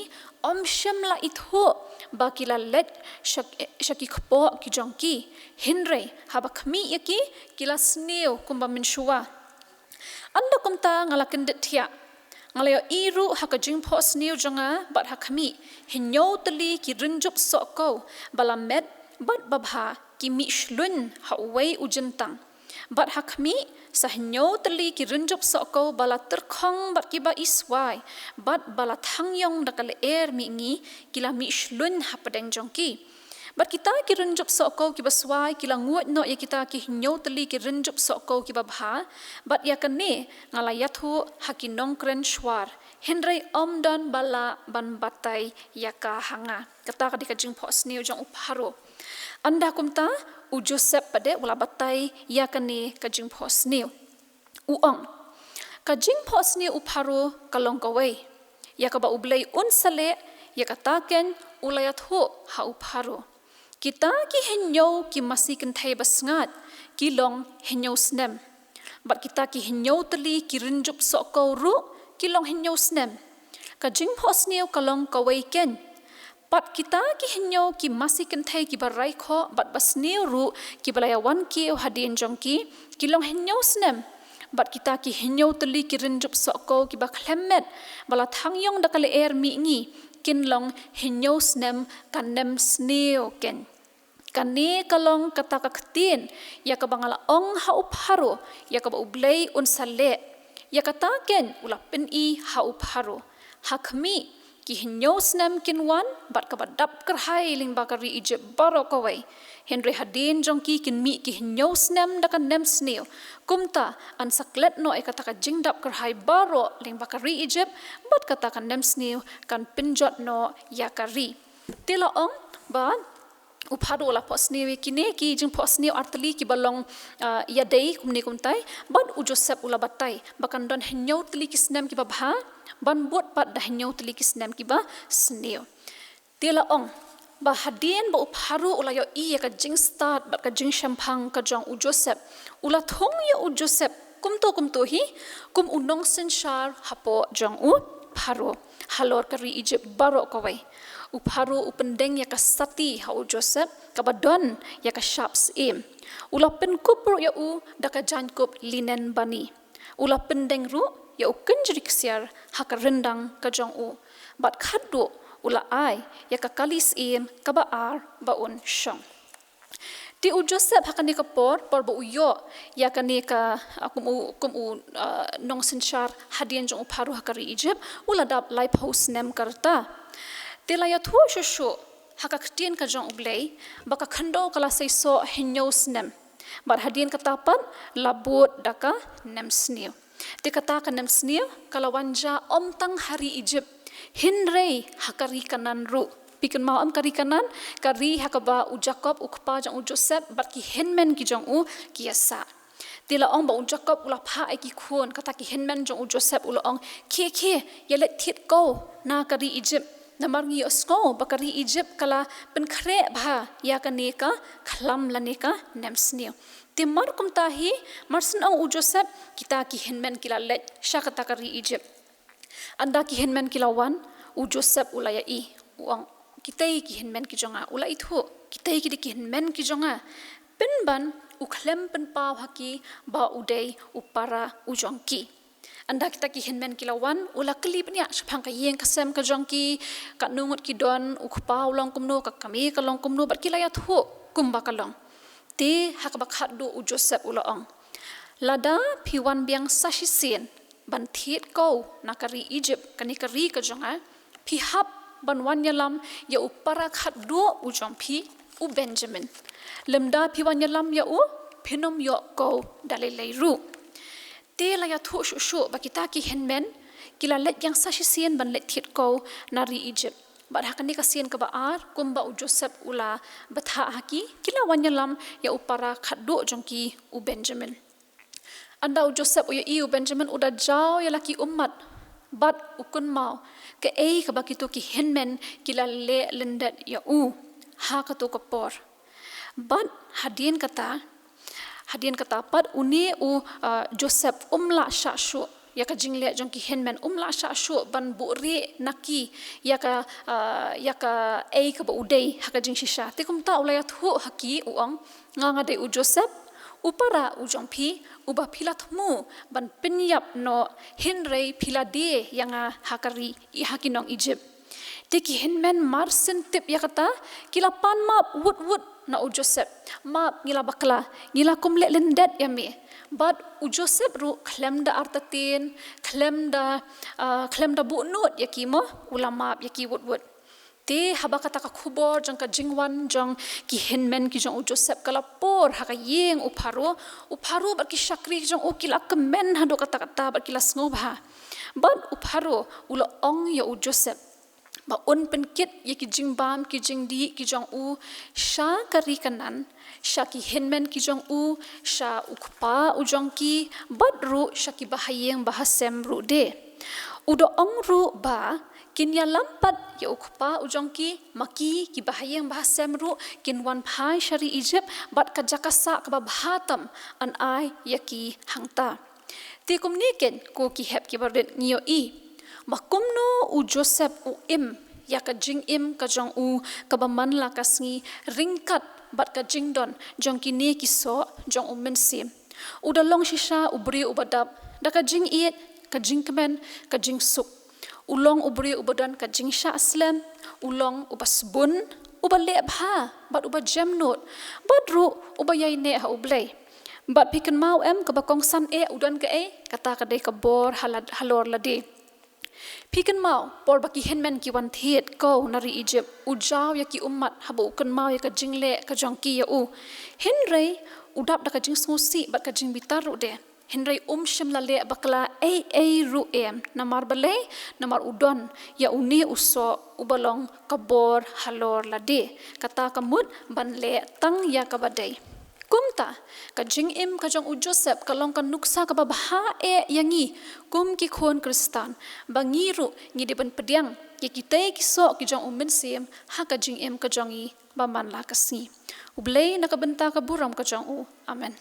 ym shym la ithuh ba ki la leit sha, sha ki kpoh ki jong ki. Hynrei haba khmih ïa ki, ki la sniew kumba mynshuwa. Ynda kumta nga la kyndit thiah. Nga la ïohi ruh ha ka jingphohsniew jong nga, bad ha khmih, hynñiew tylli ki rynjup sohkiew ba la met bad ba bha ki mih shlun ha uwei u jyntang. Bad ha khmih, sa hynñiew tylli ki rynjup sohkiew ba la tyrkhong bad kiba iswai, bad ba la thang ïong da ka lyer mihngi, ki la mih shlun hapdeng jong ki. Bad kita ki rynjup sohkiew kiba swai ki la nguid noh ïa kita ki hynñiew tylli ki rynjup sohkiew kiba bha, bad ïa kane nga la ïathuh ha ki nongkren shwar, hynrei ym don ba lah ban batai ïa ka ha nga." Kata ka dei ka jingphohsniew jong u Pharaoh. Ynda kumta, u Joseph pat de u la batai ïa kane ka jingphohsniew. U ong, "Ka jingphohsniew u Pharaoh ka long kawei, ïa kaba U Blei un sa leh, ïa kata keiñ u la ïathuh ha u Pharaoh. Kita ki hynñiew ki masi kynthei ba sngaid, ki long hynñiew snem. Bad kita ki hynñiew tylli ki rynjup sohkiew ruh, ki long hynñiew snem. Ka jingphohsniew ka long kawei keiñ. Pat kita ki hynñiew ki masi kynthei kiba raikhoh bad ba sniew ruh kiba la ïa wan kiew hadien jong ki, ki long hynñiew snem. Bad kita ki hynñiew tylli ki rynjup sohkiew kiba khlem met, ba la thang ïong da ka lyer mihngi, kin long hynñiew snem ka nemsniew keiñ. Kane ka long kata ka ktien ïa kaba nga la ong ha u Pharaoh, ïa kaba U Blei un sa leh. Ïa kata keiñ u la pyni ha u Pharaoh. Ha khmih, ki hynñiew snem kin wan bad kaba dap kyrhai lyngba ka ri Egypt baroh kawei. Hynrei hadien jong ki kin mih ki hynñiew snem da ka nemsniew. Kumta yn sa klet noh ïa kata ka jingdap kyrhai baroh lyngba ka ri Egypt, bad kata ka nemsniew kan pynjot noh ïa ka ri." Te la ong ba u Pharaoh u la phohsniew ïa kine ki jingphohsniew artylli kiba long, ah, ïadei kumne kumtai, bad u Joseph u la batai ba kan don hynñiew tylli ki snem kiba bha, ban bud pat da hynñiew tylli ki snem kiba sniew. Te la ong ba hadien ba u Pharaoh u la ïohi ïa ka jingstad bad ka jingshemphang ka jong u Joseph, u la thung ïa u Joseph kumto kumto hi, kum u nongsynshar hapoh jong u Pharaoh halor ka ri Egypt baroh kawei. U Pharaoh u pyndeng ïa ka sati ha u Joseph kaba don ïa ka shap syiem. U la pynkup ruh ïa u da ka jaiñkup linen bani. U la pyndeng ruh ïa u kynjri ksiar ha ka ryndang ka jong u. Bad khatduh u la ai ïa ka kali syiem kaba ar ba un shong. Te u Joseph ha kane ka por, por ba u ïoh ïa kane ka, ah, kum u, kum u, ah, nongsynshar hadien jong u Pharaoh ha ka ri Egypt, u la dap laiphew snem ka rta. Te la ïathuh shuh shuh ha ka ktien ka jong U Blei ba ka khyndew ka la seisoh hynñiew snem. Bad hadien kata pat la bud da ka nemsniew. Te kata ka nemsniew ka la wan jia ym tang ha ri Egypt, hynrei ha ka ri Kanaan ruh. Phi kynmaw em ka ri Kanaan, ka ri ha kaba u Jakob u kpa jong u Joseph bad ki hynmen ki jong u ki ïa sah. Te la ong ba u Jakob u la phah ïa ki khun, kata ki hynmen jong u Joseph, u la ong, "Khie khie, ïa leit thied ko na ka ri Egypt. Namar ngi ïohsngew ba ka ri Egypt ka la pynkhreh bha ïa kane ka khlam lane ka nemsniew." Te mar kumta hi, mar shen ong u Joseph, kita ki hynmen ki la leit sha kata ka ri Egypt. Ynda ki hynmen ki la wan, u Joseph u la ïa i, u ong, "Kitei ki hynmen ki jong nga." U la ithuh, "Kitei ki dei ki hynmen ki jong nga." Pynban u khlem pynpaw ha ki ba u dei u para u jong ki. Ynda kita ki hynmen ki la wan, u la kylli bniah shaphang ka ïing ka sem ka jong ki, katno ngut ki don, u kpa u long kumno, ka kmie ka long kumno, bad ki la ïathuh kumba ka long. Te ha kaba khatduh u Joseph u la ong, "Lada phi wan biang sa shisien ban thied ko na ka ri Egypt, kane ka ri ka jong nga, phi hap ban wan ïalam ïa u para khatduh u jong phi, u Benjamin. Lymda phi wan ïalam ïa u, phin ym ïoh ko da lei lei ruh." Te la ïathuh shuh shuh ba kita ki hynmen ki la leit biang sa shisien ban leit thied ko na ri Egypt. Bad ha kane ka sien kaba ar, kumba u Joseph u la bthah ha ki, ki la wan ïalam ïa u para khatduh jong ki, u Benjamin. Ynda u Joseph u ïa i u Benjamin, u da jaw ïa la ki ummat bad u kynmaw kaei kaba kito ki hynmen ki la leh lyndet ïa u ha kato ka por. Bad hadien kata, hadien kata pat une u, uh, Joseph um lah shah shuh ïa ka jingleh jong ki hynmen, um lah shah shuh ban buhrieh na ki ïa ka, uh, ïa kaei kaba u dei ha ka jingshisha. Te kumta u la ïathuh ha ki, u ong, "Nga nga dei u Joseph, u para u jong phi, uba phi la thmu ban pynïap noh, hynrei phi la die ïa nga ha ka ri, ha ki nong Egypt." Te ki hynmen mar syn tip ïa kata, ki la pan map wut wut na u Joseph. "Map, ngi la bakla, ngi la kum leh lyndet ïa me." Bad u Joseph ruh khlem da artatien, khlem da, ah, khlem da buh nud ïa ki mo, u la map ïa ki wut wut. Te haba kata ka khubor jong ka jingwan jong ki hynmen ki jong u Joseph ka la por ha ka ïing u Pharaoh, u Pharaoh bad ki shakri ki jong u ki la kmen haduh katta katta bad ki la sngewbha. Bad u Pharaoh u la ong ïa u Joseph ba un pynkit ïa ki jingbam ki jingdih ki jong u sha ka ri Kanaan, sha ki hynmen ki jong u, sha u kpa u jong ki, bad ruh sha ki bahaïing bahasem ruh de. U da ong ruh ba kin ïalam pat ïa u kpa u jong ki, ma ki ki bahaïing bahasem ruh kin wan phai sha ri Egypt, bad ka jaka sah kaba bha tam yn ai ïa ki hangta. Te kumne ken, ko ki hep ki barit, ngi ïohi ba kumno u Joseph u im ïa ka jingim ka jong u kaba man la ka sngi ryngkat bad ka jingdon jong kine ki soh jong u mynsiem. U da long shisha u briew uba dap da ka jingïeit, ka jingkmen, ka jingsuk. U long u briew uba don ka jingshah slem, u long uba sbun, uba leh bha, bad uba jem nud, bad ruh uba ïaineh ha U Blei. Bad phi kynmaw em, kaba kongsan eh u don kaei, kata ka dei ka bor ha la-, halor lade. Phi kynmaw, por ba ki hynmen ki wan thied ko na ri Egypt, u jaw ïa ki ummat haba u kynmaw ïa ka jingleh ka jong ki ïa u. Hynrei u dap da ka jingsngewsih bad ka jingbitar ruh de. Hynrei um shym la leh bakla ei ei ruh em, namar balei, namar u don ïa une u soh uba long ka bor halor lade, kata ka mut ban leh tang ïa kaba dei. Kumta, ka jingim ka jong u Joseph ka long ka nuksa kaba bha eh ïa ngi kum ki khun Khristan, ba ngi ruh ngi dei ban pdiang ïa kitei ki soh ki jong u mynsiem ha ka jingim ka jong ngi ba man la ka sngi. U Blei na ka bynta ka burom ka jong u. Amen.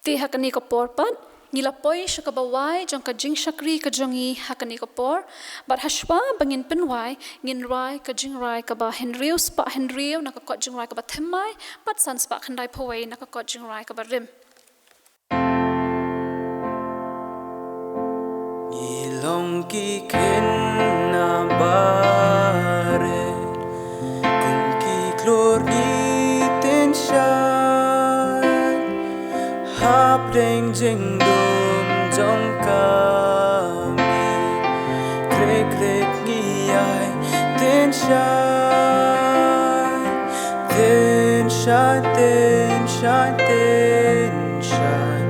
Te ha kane ka por pat, ngi la poi sha kaba wai jong ka jingshakri ka jong ngi ha kane ka por, bad hashwa ba ngin pynwai, ngin rwai ka jingrai kaba hynriew spah hynriew na ka kot jingrai kaba thymmai, bad san spah khyndaiphew wei na ka kot jingrai kaba rim. Ngi long ki khynnah barit, kum ki klur ngi tynshai, hapdeng jingdum jong ka miet, khreh khreh ngi ïai tynshai, tynshai, tynshai, tynshai,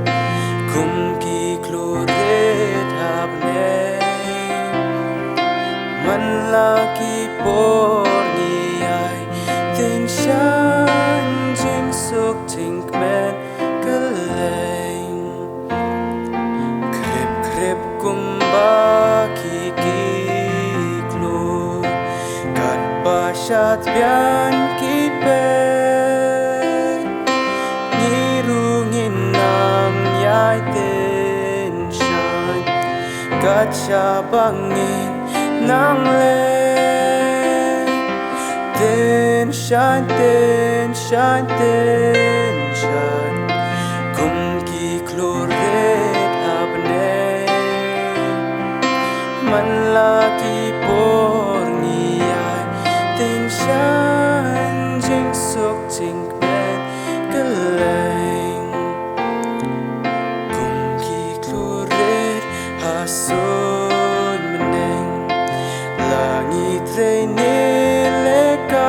kum ki klur rit hapdeng. Man la ki por ngi ïai tynshai, jingsuk jingkmen kylleng. Khrip khrip kumba ki, ki klur, katba shad biang ki peit, ngi ruh ngin nang ïai tynshai, ka Sha ba ngin nang leh. Tynshaiñ, tynshaiñ, tynshaiñ, kum ki khlur rit ha bneng. Man la ki por ngi ïai tynshaiñ jingsuk jingkmen kylleng. Kum ki khlur rit ha suiñ bneng, la ngi trei ne lehkai,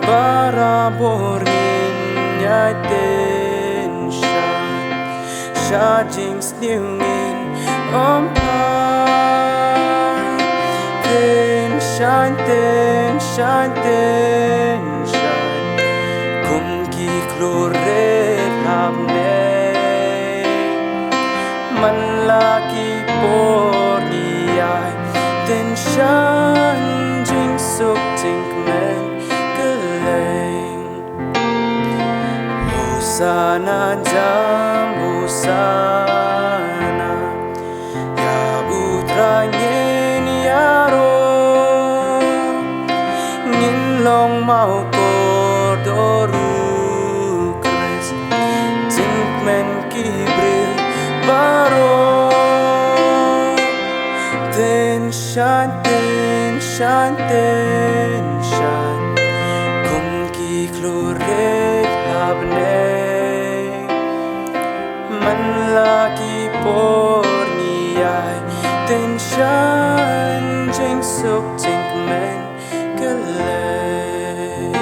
barabor ngin ïai tynshaiñ. Sha jingsniew ngin ym phai. Tynshaiñ, tynshaiñ, tynshaiñ, kum ki khlur rit ha bneng. Man la ki por ngi ïai tynshaiñ jingsuk jingkmen kylleng. Hosana jam, Hosana. Ïa u Trai ngin ïaroh. Ngin long mawkordor u Khrist. Jingkmen ki briew baroh. Tynshaiñ, tynshaiñ, tynshaiñ, kum ki khlur rit ha bneng. Man la ki por ngi ïai tynshaiñ jingsuk jingkmen kylleng.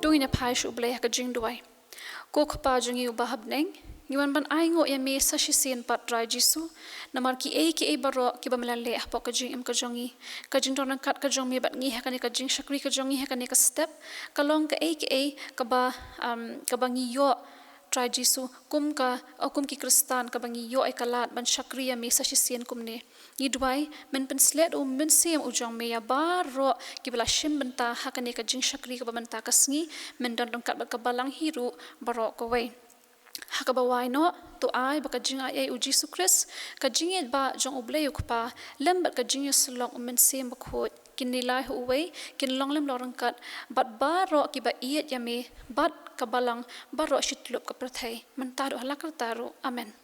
To ngin ïa phai sha U Blei ha ka jingduwai. Ko Kpa jong ngi uba ha bneng, ngi wan ban ainguh ïa me sa shisien pat Trai Jisu, namar kiei kiei baroh kiba me la leh hapoh ka jingim ka jong ngi, ka jingdon ryngkat ka jong me bad ngi ha kane ka jingshakri ka jong ngi ha kane ka step, ka long kaei kaei kaba, um, kaba ngi ïoh Trai Jisu, kum ka, kum ki Khristan kaba ngi ïoh ïa ka lad ban shakri ïa me sa shisien kumne. Ngi duwai, men pynshlur u Mynsiem u jong me ïa baroh kiba la shim bynta ha kane ka jingshakri kaba mynta ka sngi, men don ryngkat bad ka balang hi ruh baroh kawei. Ha kaba wai noh, to ai ba ka jingaiei u Jisu Khrist, ka jingïeit ba jong U Blei u Kpa, lem bad ka jingïasyllok u Mynsiem Bakhuid, kin nilai ha uwei, kin long lem long ryngkat bad baroh kiba ïeit ïa me bad ka balang baroh shi tyllup ka pyrthei, mynta ruh ha la karta ruh. Amen.